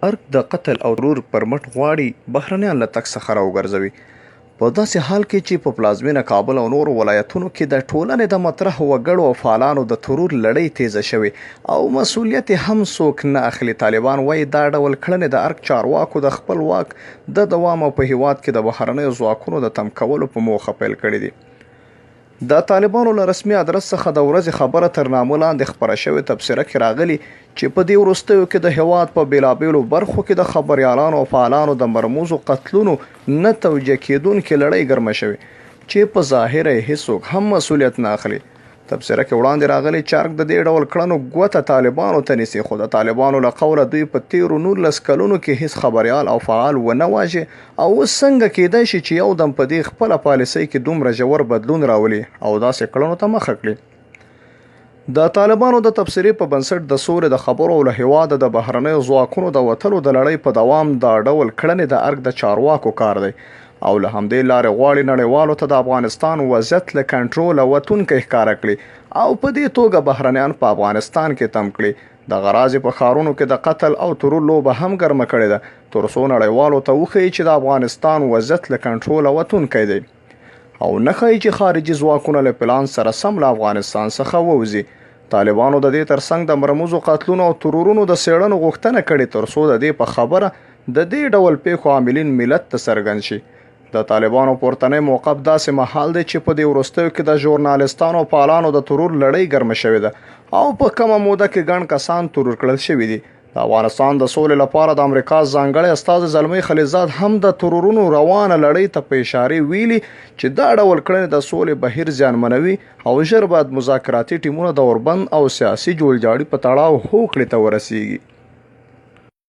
ارګ د قتل او ترور پر مټ غواړي بهرنیان له تګ څخه راوګرځوي. په داسې حال کې چې په پلازمینه کابل او نورو ولایتونو کې د ټولنې د مطرحو وګړو او فعالانو د ترور لړۍ تېزه شوې او مسوولیت یې هم څوک نه اخلي، طالبان وايي دا ډول کړنې د ارګ چارواکو د خپل واک د دوام او په هېواد کې د بهرنیو ځواکونو د تم کولو په موخه پیل کړې دي. د طالبانو له رسمي ادرس څخه د ورځې خبره تر نامه لاندې خپره شوې تبصره کې راغلي چې په دې وروستیو کې د هېواد په بېلابېلو برخو کې د خبریالانو او فعالانو د مرموزو قتلونو نه توجیه کېدونکې لړۍ ګرمه شوې چې په ظاهره یې هېڅوک هم مسوولیت نه اخلي. تبصره کې وړاندې راغلي چې ارګ د دې ډول کړنو ګوته طالبانو ته نیسي، خو د طالبانو له قوله دوی په تېرو 19 کلونو کې هېڅ خبریال او فعال ونه واژه او اوس څنګه کېدای شي چې یو دم په دې خپله پالیسۍ کې دومره ژور بدلون راولي او داسې کړنو ته مخه کړي؟ د طالبانو د تبصرې په بنسټ د سولې د خبرو او له هېواده د بهرنیو ځواکونو د وتلو د لړۍ په دوام دا ډول کړنې د ارګ د چارواکو کار دی او له همدې لارې غواړي نړیوالو ته د افغانستان وضعیت له کنټروله وتونکی ښکاره کړي او په دې توګه بهرنیان په افغانستان کې تم کړي. دغه راز یې په ښارونو کې د قتل او ترور لوبه هم ګرمه کړې ده تر څو نړیوالو ته وښيي چې د افغانستان وضعیت له کنټروله وتونکی دی او نه ښايي چې خارجي ځواکونه له پلان سره سم له افغانستان څخه ووځي. طالبانو د دې ترڅنګ د مرموزو قتلونو او ترورونو د څېړنو غوښتنه کړې تر څو د دې په خبره د دې ډول پېښو عاملین ملت ته څرګند شي. د طالبانو پورتنی موقف داسې مهال دی چې په دې وروستیو کې د ژورنالستانو او فعالانو د ترور لړۍ ګرمه شوې ده او په کمه موده کې ګڼ کسان ترور کړل شوي دي. د افغانستان د سولې لپاره د امریکا ځانګړی استازی زلمی خلیلزاد هم د ترورونو روانه لړۍ ته په اشارې ویلي چې دا ډول کړنې د سولې بهیر زیانمنوي او ژر باید مذاکراتي ټیمونه د اوربند او سیاسي جوړجاړي په تړاو هوکړې ته ورسیږي.